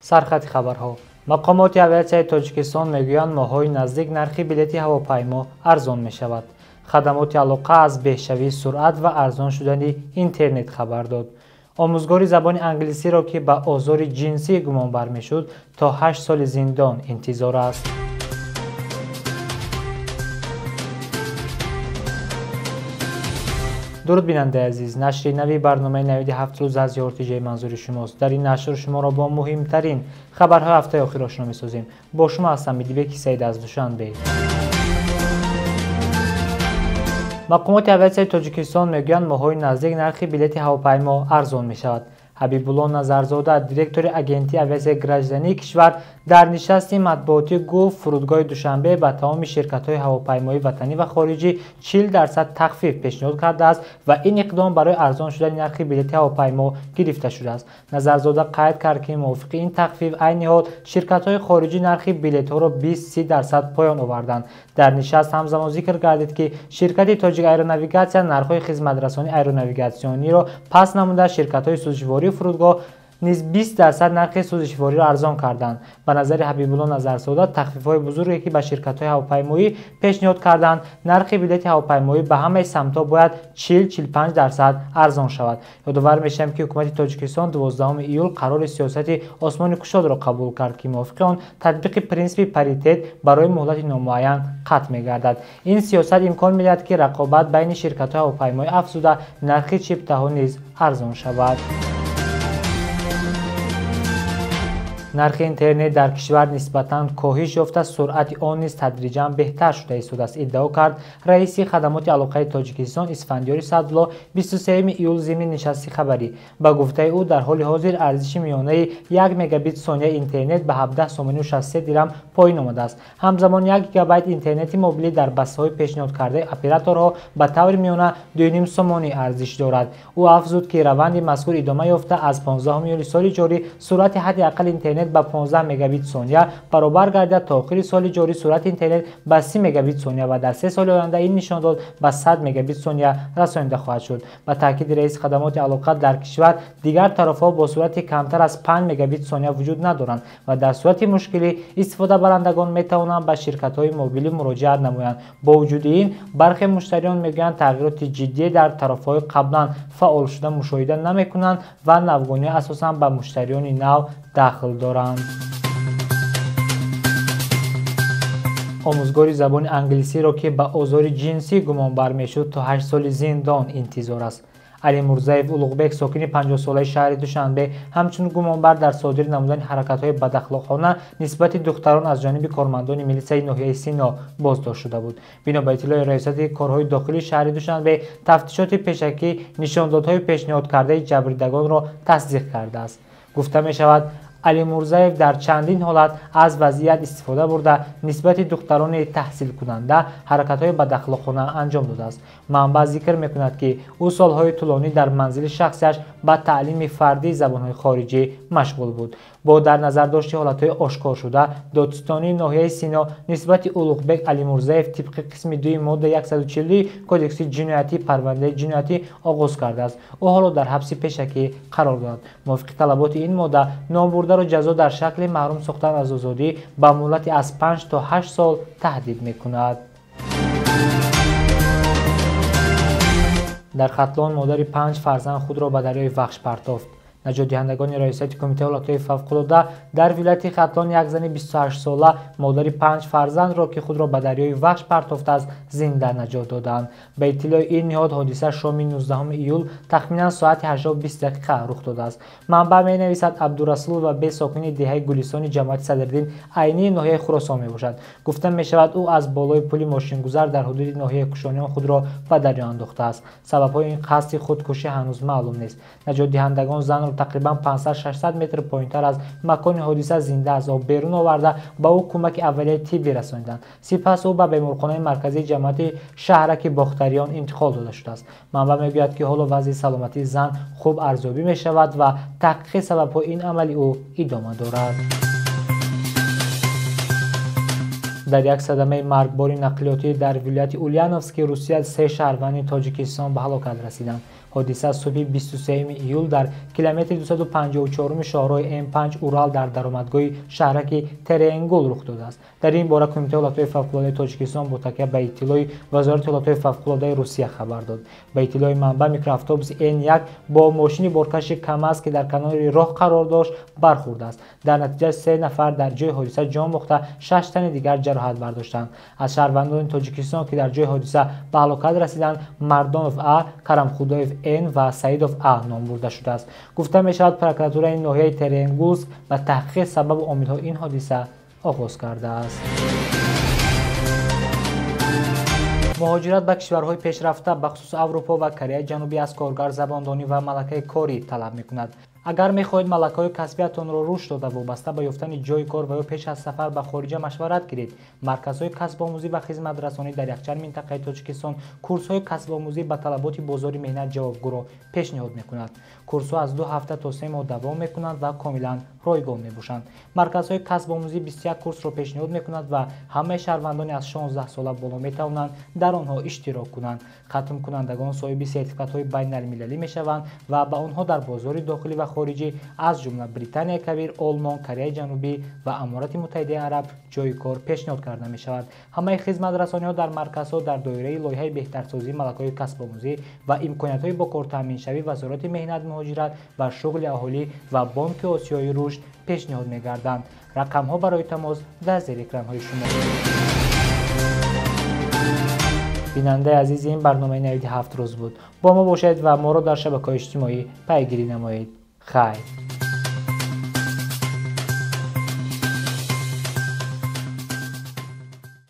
Сархати хабарҳо. Мақомоти авиатсияи Тоҷикистон мегӯянд, моҳҳои наздик нархи билети ҳавопаймо арзон мешавад. Хадамоти алоқа аз беҳшавии суръат ва арзон шудани интернет хабар дод. Омӯзгори забони англисиро, ки ба озори ҷинсӣ гумонбар мешуд, то 8 соли зиндон интизор аст. Дуруд, бинандаи азиз. Нашри нави барномаи навиди 7 рӯз аз ЮРТЖ манзури шумост. Дар ин нашр шуморо бо муҳимтарин хабарҳои ҳафтаи охир ошно месозем. Бо шумо ҳастам Идибеки Саид аз Душанбе. Мақомоти авиатсияи Тоҷикистон мегӯянд, моҳҳои наздик нархи билети ҳавопаймо арзон мешавад. Ҳабибулло Назарзода, директори агентии авиатсияи граждании кишвар, дар нишасти матбуотӣ гуфт, фурудгоҳи Душанбе ба тамоми ширкатҳои ҳавопаймоии ватанӣ ва хориҷӣ 40% тахфиф пешниҳод кардааст ва ин иқдом барои арзон шудани нархи билети ҳавопаймо гирифта шудааст. Назарзода қайд кард, ки мувофиқи ин тахфиф айни ҳол ширкатҳои хориҷӣ нархи билетҳоро 20-30% поён оварданд. Дар нишаст ҳамзамон зикр гардид, ки ширкати Тоҷик Аэронавигатсия нархҳои хизматрасонии аэронавигатсиониро паст намуда, ширкатҳои сӯзишвории фурудгоҳ низ 20% нархи сӯзишвориро арзон карданд. Ба назари Ҳабибулло Назарзода, тахфифҳои бузурге, ки ба ширкатҳои ҳавопаймоӣ пешниҳод карданд, нархи билети ҳавопаймоӣ ба ҳамаи самтҳо бояд 40-45% арзон шавад. Ёдовар мешавем, ки ҳукумати Тоҷикистон 12 июл қарори сиёсати осмони кушодро қабул кард, ки мувофиқи он татбиқи принсипи паритет барои муҳлати номуайян қатъ мегардад. Ин сиёсат имкон медиҳад, ки рақобат байни ширкатҳои ҳавопаймоӣ афзуда, нархи чиптаҳо низ арзон шавад. Нархи интернет дар кишвар нисбатан коҳиш ёфта, суръати он низ тадриҷан беҳтар шуда истодааст, иддао кард раиси хадамоти алоқаи Тоҷикистон Исфандиёри Саъдулло 23 июл зимни нишасти хабарӣ. Ба гуфтаи ӯ, дар ҳоли ҳозир арзиши миёнаи 1 мегабит сонияи интернет ба 17 сомонию 63 дирам поён омадааст. Ҳамзамон 1 гигабайт интернети мобилӣ дар бастаҳои пешниҳодкардаи операторҳо ба таври миёна 2,5 сомонӣ арзиш дорад. Ӯ афзуд, ки раванди мазкур идома ёфта, аз 15 июли соли ҷорӣ суръати ҳадди аққали интернет ба 15 мегабит сония баробар гардида, то охири соли ҷорӣ суръати интернет ба 30 мегабит сония ва дар 3 соли оянда ин нишондод ба 100 мегабит сония расонида хоҳад шуд. Ба таъкиди раиси хадамоти алоқа, дар кишвар дигар тарафҳо бо суръати камтар аз 5 мегабит сония вуҷуд надоранд ва дар сурати мушкилӣ истифодабарандагон метавонанд ба ширкатҳои мобилӣ муроҷиат намоянд. Бо вуҷуди ин, бархе муштариён мегӯянд, тағйироти ҷиддие дар тарафҳои қаблан фаъолшуда мушоҳида намекунанд ва навгониҳо асосан ба муштариёни нав дахл доранд. Омӯзгори забони англисиро, ки ба озори ҷинсӣ гумонбар мешуд, то 8 соли зиндон интизор аст. Алимурзаев Улуғбек, сокини 50-солаи шаҳри Душанбе, ҳамчун гумонбар дар содир намудани ҳаракатҳои бадахлоқона нисбати духтарон аз ҷониби кормандони милитсияи ноҳияи Сино боздошт шуда буд. Бино ба иттилои раёсати корҳои дохилии шаҳри Душанбе, тафтишоти пешакӣ нишондодҳои пешниҳодкардаи ҷабрдидагонро тасдиқ кардааст. Гуфта мешавад, Алимурзаев дар чандин ҳолат аз вазъият истифода бурда, нисбати духтарони таҳсилкунанда ҳаракатҳои бадахлоқона анҷом додааст. Манбаъ зикр мекунад, ки ӯ солҳои тӯлонӣ дар манзили шахсиаш ба таълими фардии забонҳои хориҷӣ машғул буд. Бо дар назардошти ҳолатҳои ошкоршуда, додситонии ноҳияи Сино нисбати Улуғбек Алимурзаев тибқи қисми 2 моддаи 142 Кодекси ҷиноятӣ парвандаи ҷиноятӣ оғоз кардааст. Ӯ ҳоло дар ҳабси пешакӣ қарор дорад. Мувофиқи талаботи ин модда, номбурдаро ҷазо дар шакли маҳрум сохтан аз озодӣ ба муҳлати аз 5 то 8 сол таҳдид мекунад. Дар Хатлон модари 5 фарзанд худро ба дарёи Вахш партофт. Наҷотдиҳандагони раёсати кумитаи ҳолатҳои фавқулода дар вилояти Хатлон як зани 28-сола, модари 5 фарзандро, ки худро ба дарёи Вахш партофтааст, зинда наҷот доданд. Ба иттилои ин ниҳод, ҳодиса шоми 19 июл тахминан соати 8:20 рух додааст. Манбаъ менависад, Абдурасулова бе сокини деҳаи Гулистони ҷамоати Садриддин Айнии ноҳияи Хуросон мебошад. Гуфта мешавад, ӯ аз болои пули мошингузар дар ҳудуди ноҳияи Кушониён худро ба дарё андохтааст. Сабабҳои ин қасди худкушӣ ҳанӯз маълум нест. Наҷотдиҳандагон занро тақрибан 500-600 метр поёнтар аз макони ҳодиса зинда аз об берун оварда, ба ӯ кӯмаки аввалияи тиббӣ расониданд. Сипас ӯ ба беморхонаи марказии ҷамоати шаҳраки Бохтариён интиқол дода шудааст. Манбаъ мегӯяд, ки ҳоло вазъи саломатии зан хуб арзёбӣ мешавад ва таҳқиқи сабабҳои ин амали ӯ идома дорад. Дар як садамаи маргбори нақлиётӣ дар вилояти Ульяновски Русия 3 шаҳрванди Тоҷикистон ба ҳалокат расиданд. Ҳодиса субҳи 23 июл дар километри 254 шоҳроҳи М5 Урал дар даромадгоҳи шаҳраки Теренгул рух додааст. Дар ин бора Кумитаи ҳолатҳои фавқулодаи Тоҷикистон бо такя ба иттилои Вазорати ҳолатҳои фавқулодаи Русия хабар дод. Ба иттилои манбаъ, микроавтобуси Н1 бо мошини боркаши КАМАЗ, ки дар канори роҳ қарор дошт, бархӯрдааст. Дар натиҷа 3 нафар дар ҷои ҳодиса ҷон бохта, 6 тани дигар ҷароҳат бардоштанд. Аз шаҳрвандони Тоҷикистон, ки дар ҷои ҳодиса ба ҳалокат расиданд, Мардонов А, Карамхудоев Н ва Саидов А ном бурда шудааст. Гуфта мешавад, прокуратураи ноҳияи Теренгулск ба таҳқиқи сабабу омилҳои ин ҳодиса оғоз кардааст. Муҳоҷират ба кишварҳои пешрафта, бахусус Аврупо ва Кореяи Ҷанубӣ, аз коргар забондонӣ ва малакаи корӣ талаб мекунад. Агар мехоҳед малакаҳои касбиятонро рушд дода, вобаста ба ёфтани ҷойи кор ва ё пеш аз сафар ба хориҷа машварат гиред, марказҳои касбомӯзӣ ва хизматрасонӣ дар якчанд минтақаи Тоҷикистон курсҳои касбомӯзӣ ба талаботи бозори меҳнат ҷавобгӯро пешниҳод мекунад. Курсҳо аз 2 ҳафта то 3 моҳ давом мекунанд ва комилан ройгон мебошанд. Марказҳои касбомӯзӣ 21 курсро пешниҳод мекунад ва ҳамаи шаҳрвандони аз 16 сола боло метавонанд дар онҳо иштирок кунанд. Хатмкунандагон соҳиби сертификатҳои байналмилалӣ мешаванд ва ба онҳо дар бозори дохилӣ ва хориҷӣ, аз ҷумла Британияи Кабир, Олмон, Кореяи Ҷанубӣ ва Аморати Муттаҳидаи Араб ҷойи кор пешниҳод карда мешавад. Ҳамаи хизматрасониҳо дар марказҳо дар доираи лоиҳаи беҳтарсозии малакаҳои касбомӯзӣ ва имкониятҳои бо кор таъминшавӣ Вазорати меҳнат, муҳоҷират ва шуғли аҳолӣ ва Бонки Осиёи Рушд пешниҳод мегарданд. Рақамҳо барои тамос дар зери экранҳои шумо. Бинандаи азиз, ин барномаи навиди 7 рӯз буд. Бо мо бошед ва моро дар шабакаҳои иҷтимоӣ пайгирӣ намоед. Хайр.